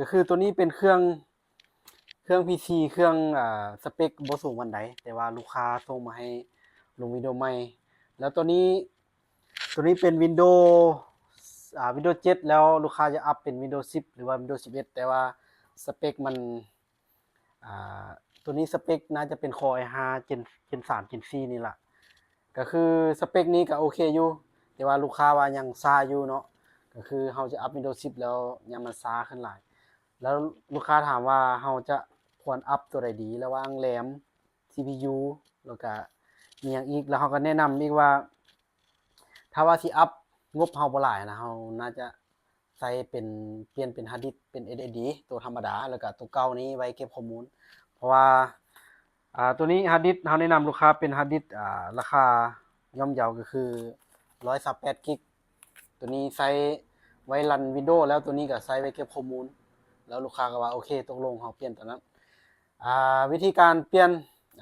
ກໍຄືໂຕນີ້ເປັນເຄື່ອງ ເຄື່ອງ ພີຊີ ເຄື່ອງ ອາ ສະເປັກບໍ່ສູງປານໃດ ແຕ່ວ່າລູກຄ້າສົ່ງມາໃຫ້ລົງວິນໂດໃໝ່. ແລ້ວໂຕນີ້ ໂຕນີ້ເປັນວິນໂດ ອາ ວິນໂດເຈັດ ແລ້ວລູກຄ້າຈະອັບເປັນວິນໂດສິບ ຫຼືວ່າວິນໂດສິບເອັດ ແຕ່ວ່າສະເປັກມັນ ອາ ໂຕນີ້ສະເປັກໜ້າຈະເປັນຄໍ ໄອ ຫ້າ ເຈນ ເຈນສາມ ເຈນສີ່ ນີ້ລະ. ກໍຄືສະເປັກນີ້ກໍໂອເຄຢູ່ ແຕ່ວ່າລູກຄ້າວ່າຍັງຊ້າຢູ່ເນາະ ກໍຄືເຮົາຈະອັບວິນໂດສິບ ແລ້ວຍັງມັນຊ້າຂຶ້ນຫຼາຍ. ແລ້ວລູກຄ້າຖາມວ່າເຮົາຈະຄວນອັບຕົວໃດດີ ລະຫວ່າງແຣມ ຊີພີຢູ ແລ້ວກະມີຫຍັງອີກ ແລ້ວເຮົາກໍແນະນຳອີກວ່າ ຖ້າວ່າຊິອັບ ງົບເຮົາບໍ່ຫຼາຍນະ ເຮົາໜ້າຈະໃສ່ເປັນ ປ່ຽນເປັນຮາດດິສເປັນເອສເອສດີ ໂຕທຳມະດາ ແລ້ວກະໂຕເກົ່ານີ້ໄວ້ເກັບຂໍ້ມູນ ເພາະວ່າ ອາ ໂຕນີ້ຮາດດິສ ເຮົາແນະນຳລູກຄ້າເປັນຮາດດິສ ອາ ລາຄາຍ່ອມເຍົາ ກໍຄືຮ້ອຍຊາວແປດກິກ ໂຕນີ້ໃຊ້ໄວ້ຣັນວິນໂດ ແລ້ວໂຕນີ້ກໍໃຊ້ໄວ້ເກັບຂໍ້ມູນ ແລ້ວລູກຄ້າກໍວ່າໂອເຄ ຕົກລົງ ເຮົາປ່ຽນຕົວນັ້ນ. ອາ ວິທີການປ່ຽນ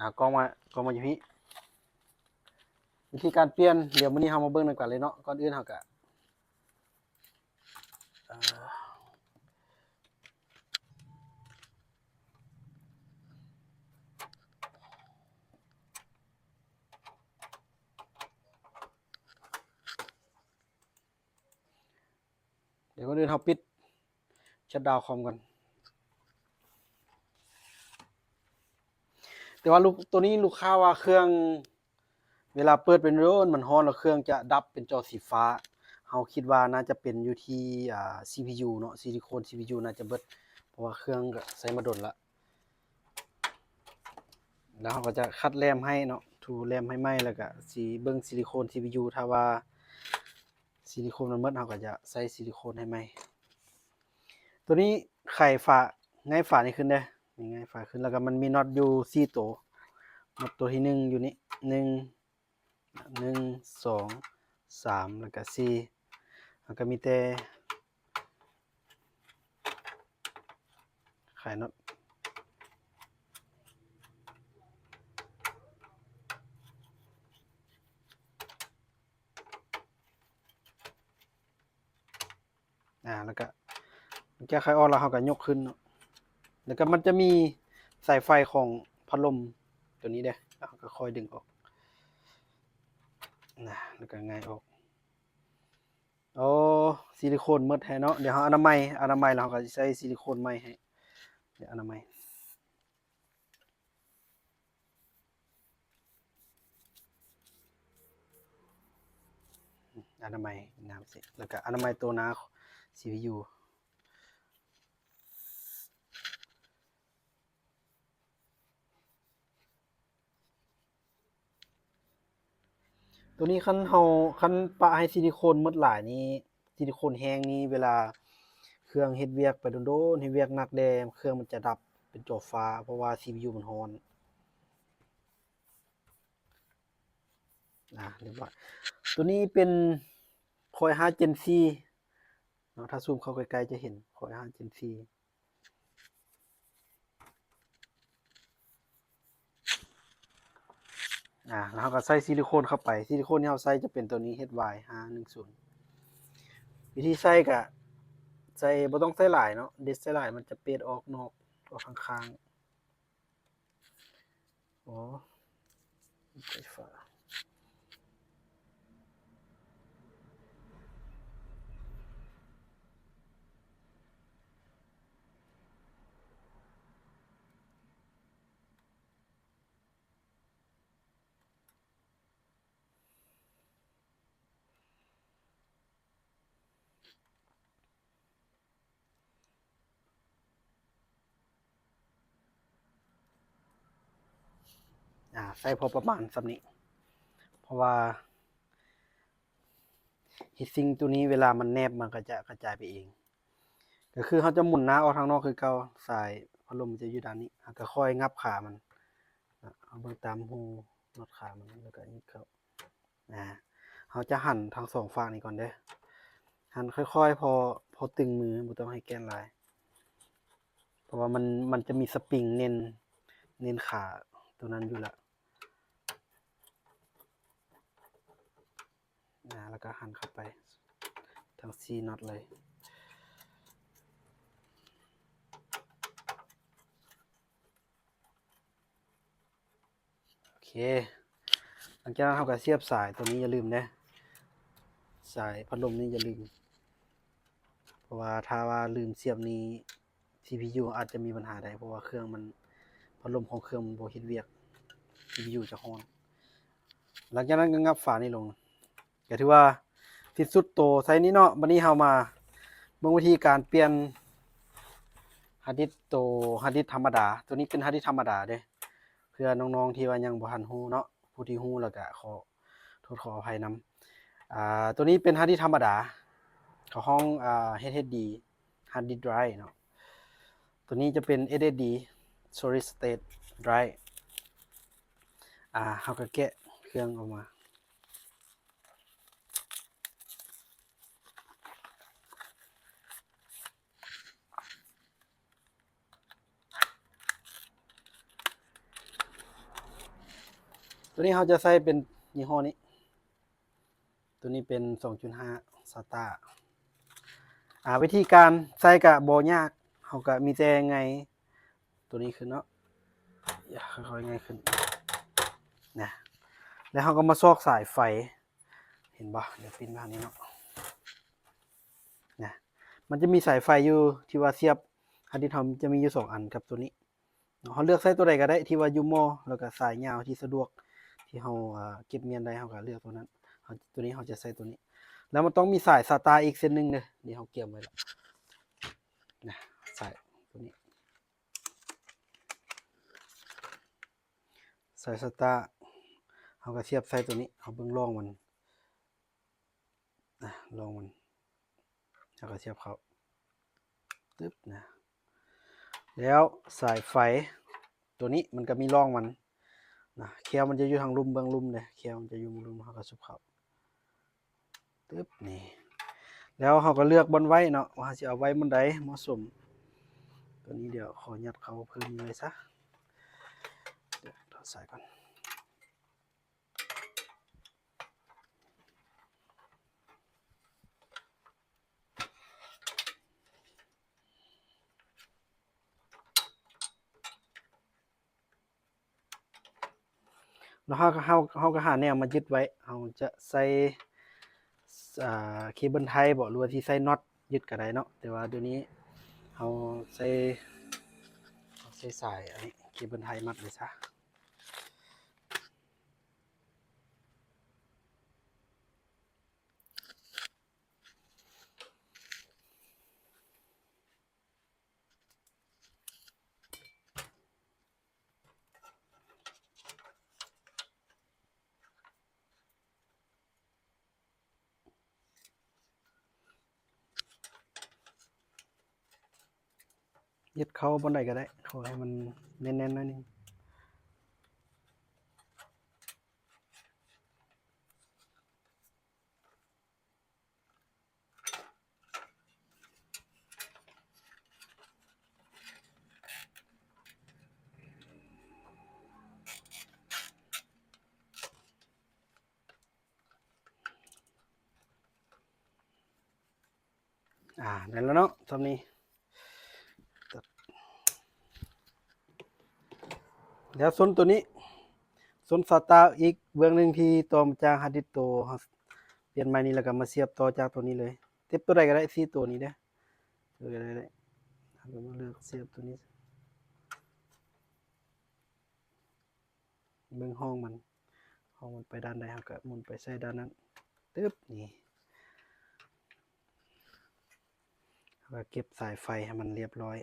ອາ ກ້ອງມາ ກ້ອງມາຢູ່ພີ້ ວິທີການປ່ຽນ ດຽວມື້ນີ້ເຮົາມາເບິ່ງນຳກັນເລີຍເນາະ. ກ່ອນອື່ນເຮົາກະ ເອີ ດຽວກ່ອນອື່ນເຮົາປິດ ຊັດດາວຄອມກ່ອນ. ແຕ່ວ່າລູກ ໂຕນີ້ລູກຄ້າວ່າເຄື່ອງ ເວລາເປີດເປັນໂດນ ມັນຮ້ອນ ແລ້ວເຄື່ອງຈະດັບເປັນຈໍສີຟ້າ. ເຮົາຄິດວ່າໜ້າຈະເປັນຢູ່ທີ່ ອາ ຊີພີຢູເນາະ ຊິລິໂຄນຊີພີຢູໜ້າຈະເບິດ ເພາະວ່າເຄື່ອງກໍໃຊ້ມາດົນລະ. ແລ້ວເຮົາກໍຈະຂັດແຣມໃຫ້ເນາະ ຖູແຣມໃຫ້ໃໝ່ ແລ້ວກໍຊິເບິ່ງຊີລິໂຄນຊີພີຢູ ຖ້າວ່າ ຊີລິໂຄນມັນໝົດ ເຮົາກໍຈະໃສ່ຊີລິໂຄນໃຫ້ໃໝ່. ໂຕນີ້ໄຂຝາ ໄງ່ຝານີ້ຂຶ້ນເດ້ ນີ້ໄງ່ຝາຂຶ້ນ ແລ້ວກໍມັນມີນັອດຢູ່ສີ່ໂຕ. ນັອດໂຕທີໜຶ່ງຢູ່ນີ້ ໜຶ່ງ ໜຶ່ງ ສອງ ສາມ ແລ້ວກໍສີ່ ເຮົາກໍມີແຕ່ໄຂນັອດ. ອາ ແລ້ວກະ ແກ້ໄຂອອກ ແລ້ວເຮົາກະຍົກຂຶ້ນເນາະ. ແລ້ວກະມັນຈະມີສາຍໄຟຂອງພັດລົມໂຕນີ້ເດ້ ເຮົາກະຄ່ອຍດຶງອອກນະ ແລ້ວກະໄງ່ອອກ. ໂອ້ ຊິລິໂຄນໝົດແທ້ເນາະ. ດຽວເຮົາອະນາໄມ ອະນາໄມແລ້ວເຮົາກະຊິໃສ່ຊິລິໂຄນໃໝ່ໃຫ້ ດຽວອະນາໄມ. ອະນາໄມນ້ຳເສ ແລ້ວກະອະນາໄມໂຕໜ້າຊີພີຢູ. ໂຕນີ້ຄັນເຮົາ ຄັນປະໃຫ້ຊິລິໂຄນໝົດຫຼາຍນີ້ ຊິລິໂຄນແຫ້ງນີ້ ເວລາເຄື່ອງເຮັດວຽກໄປດົນໆ ເຮັດວຽກໜັກແດ່ ເຄື່ອງມັນຈະດັບເປັນຈໍຟ້າ ເພາະວ່າຊີພີຢູມັນຮ້ອນ. ອາ ລຽບຮ້ອຍ. ໂຕນີ້ເປັນຄໍໄອຫ້າເຈນສີ່ເນາະ ຖ້າຊູມເຂົ້າໃກ້ໆຈະເຫັນຄໍໄອຫ້າເຈນສີ່. ອາ ແລ້ວເຮົາກໍໃສ່ຊິລິໂຄນເຂົ້າໄປ ຊິລິໂຄນທີ່ເຮົາໃສ່ຈະເປັນໂຕນີ້ ເອັດວາຍຫ້າໜຶ່ງສູນ. ວິທີໃສ່ກະໃສ່ ບໍ່ຕ້ອງໃສ່ຫຼາຍເນາະ ເດັດໃສ່ຫຼາຍມັນຈະເປດອອກນອກ ອອກທາງຂ້າງ. ໂອ້ ໄຟຟ້າ. ອາ ໃສ່ພໍປະມານສ່ຳນີ້ ເພາະວ່າຮີດຊິງໂຕນີ້ເວລາມັນແນບ ມັນກໍຈະກະຈາຍໄປເອງ. ກໍຄືເຮົາຈະໝູນໜ້າອອກທາງນອກຄືເກົ່າ ສາຍພັດລົມຈະຢູ່ດ້ານນີ້ ເຮົາກໍຄ່ອຍຫງັບຂາມັນ ເຮົາເບິ່ງຕາມຮູນັອດຂາມັນ ແລ້ວກໍຫຍິບເຂົ້າ. ອາ ເຮົາຈະຫັນທັງສອງຟາກນີ້ກ່ອນເດີ ຫັນຄ່ອຍໆ ພໍ ພໍຕຶງມື ບໍ່ຕ້ອງໃຫ້ແກ່ນຫຼາຍ ເພາະວ່າມັນ ມັນຈະມີສະປຣິງເນັ້ນ ເນັ້ນຂາໂຕນັ້ນຢູ່ລະ. ອາ ແລ້ວກໍຫັນເຂົ້າໄປທັງສີ່ນັອດເລີຍ. ເຄ ຫຼັງຈາກນັ້ນເຮົາກໍສຽບສາຍ ໂຕນີ້ຢ່າລືມເດ້ ສາຍພັດລົມນີ້ຢ່າລືມ ເພາະວ່າຖ້າວ່າລືມສຽບນີ້ ຊີພີຢູ ອາດຈະມີບັນຫາໄດ້ ເພາະວ່າເຄື່ອງມັນ ພັດລົມຂອງເຄື່ອງມັນບໍ່ເຮັດວຽກ ຊີພີຢູ ຈະຮ້ອນ. ຫຼັງຈາກນັ້ນກໍຫງັບຝານີ້ລົງ ກໍຖືວ່າສິ້ນສຸດໂຕໄຊນີ້ເນາະ. ບັດນີ້ເຮົາມາເບິ່ງວິທີການປ່ຽນຮາດດິສໂຕ ຮາດດິສທຳມະດາ. ໂຕນີ້ເປັນຮາດດິສທຳມະດາເດ້ ເພື່ອນ້ອງໆທີ່ວ່າຍັງບໍ່ທັນຮູ້ເນາະ, ຜູ້ທີ່ຮູ້ແລ້ວກະຂໍໂທດຂໍອະໄພນຳ. ອ່າ ໂຕນີ້ເປັນຮາດດິສທຳມະດາ ເຂົາຮ້ອງ ອ່າ ເອັສເອັສດີ ຮາດດິສໄດຣເນາະ. ໂຕນີ້ຈະເປັນ ເອັສເອັສດີ Solid State Drive. ອ່າ ເຮົາກໍແກະເຄື່ອງອອກມາ. ໂຕນີ້ເຮົາຈະໃຊ້ເປັນຍີ່ຫໍ້ນີ້ ໂຕນີ້ເປັນສອງຈຸດຫ້າ SATA. ອ່າ ວິທີການໃຊ້ກະບໍ່ຍາກ ເຮົາກະມີແຕ່ໄຫງ່ໂຕນີ້ຂຶ້ນເນາະ ຄ່ອຍໆໄຫງ່ຂຶ້ນນະ ແລ້ວເຮົາກໍມາຊອກສາຍໄຟ ເຫັນບໍ່? ດຽວປິ່ນມາທາງນີ້ເນາະ ນະ ມັນຈະມີສາຍໄຟຢູ່ ທີ່ວ່າສຽບ ຮາດດິສເຮົາຈະມີຢູ່ສອງອັນກັບໂຕນີ້ເນາະ. ເຮົາເລືອກໃຊ້ໂຕໃດກໍໄດ້ທີ່ວ່າຢູ່ໝໍ້ ແລ້ວກໍສາຍຍາວທີ່ສະດວກ ທີ່ເຮົາ ເກັບມ້ຽນໄດ້ ເຮົາກໍເລືອກໂຕນັ້ນ. ເຮົາ ໂຕນີ້ເຮົາຈະໃຊ້ໂຕນີ້ ແລ້ວມັນຕ້ອງມີສາຍ SATA ອີກເສັ້ນໜຶ່ງເດີ ນີ້ເຮົາກຽມໄວ້ແລ້ວນະ ສາຍໂຕນີ້ ສາຍ SATA ເຮົາກໍສຽບໃສ່ໂຕນີ້ ເຮົາເບິ່ງຮ່ອງມັນ ອ່ະ ຮ່ອງມັນ ເຮົາກໍສຽບເຂົ້າ ຕຶບນະ ແລ້ວສາຍໄຟໂຕນີ້ມັນກໍມີຮ່ອງມັນນະ ແຄວມັນຈະຢູ່ທາງລຸ່ມ ເບື້ອງລຸ່ມເດ້ ແຄວມັນຈະຢູ່ເບື້ອງລຸ່ມ ເຮົາກໍຊຸບເຂົ້າ ຕຶບ ນີ້ ແລ້ວເຮົາກໍເລືອກບ່ອນໄວ້ເນາະ ວ່າເຮົາຊິເອົາໄວ້ບ່ອນໃດເໝາະສົມ. ໂຕນີ້ດຽວຂໍຍັດເຂົ້າເພີ່ມເລີຍຊະ ດຽວຖອດສາຍກ່ອນ. ແລ້ວເຮົາ ເຮົາ ເຮົາກໍຫາແນວມາຍຶດໄວ້ ເຮົາຈະໃສ່ ອ່າ ເຄເບິນໄທບໍ ຫຼືວ່າຊິໃສ່ນັອດຍຶດກໍໄດ້ເນາະ ແຕ່ວ່າດຽວນີ້ເຮົາໃສ່ ເຮົາໃສ່ສາຍອັນນີ້ ເຄເບິນໄທມັດເລີຍຊະ. ຍຶດເຂົ້າບ່ອນໃດກໍໄດ້ ຂໍໃຫ້ມັນແໜ້ນໆໜ້ອຍໜຶ່ງ. ອ່າ ໄດ້ແລ້ວເນາະ ສ່ຳນີ້. ແລ້ວສົ້ນໂຕນີ້ ສົ້ນສະຕາອີກເບື້ອງໜຶ່ງທີ່ຕໍ່ມາຈາກຮາດດິສໂຕ ປ່ຽນໃໝ່ນີ້ ແລ້ວກໍມາສຽບຕໍ່ຈາກໂຕນີ້ເລີຍ. ເຈັບໂຕໃດກໍໄດ້ ສີ່ໂຕນີ້ເດ້ ໂຕໃດກໍໄດ້ ເຮົາກໍມາເລືອກສຽບໂຕນີ້ ເບິ່ງຮ່ອງມັນ ຮ່ອງມັນໄປດ້ານໃດ ເຮົາກໍໝູນໄປໃສ່ດ້ານນັ້ນ ຕຶບ ນີ້ ເຮົາກໍເກັບສາຍໄຟໃຫ້ມັນລຽບຮ້ອຍ.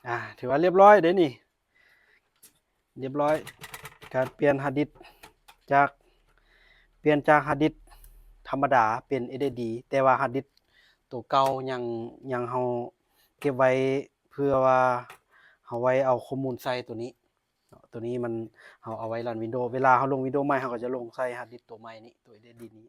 ອ່າ ຖືວ່າລຽບຮ້ອຍເດ້ນີ້ ລຽບຮ້ອຍ ການປ່ຽນຮາດດິສຈາກ ປ່ຽນຈາກຮາດດິສທຳມະດາເປັນ ເອັສເອັສດີ ແຕ່ວ່າຮາດດິສໂຕເກົ່າຍັງ ຍັງເຮົາເກັບໄວ້ ເພື່ອວ່າເຮົາໄວ້ເອົາຂໍ້ມູນໃສ່ໂຕນີ້ເນາະ ໂຕນີ້ມັນ ເຮົາເອົາໄວ້ລັນວິນໂດ ເວລາເຮົາລົງວິນໂດໃໝ່ ເຮົາກໍຈະລົງໃສ່ຮາດດິສໂຕໃໝ່ນີ້ ໂຕເອັສເອັສດີນີ້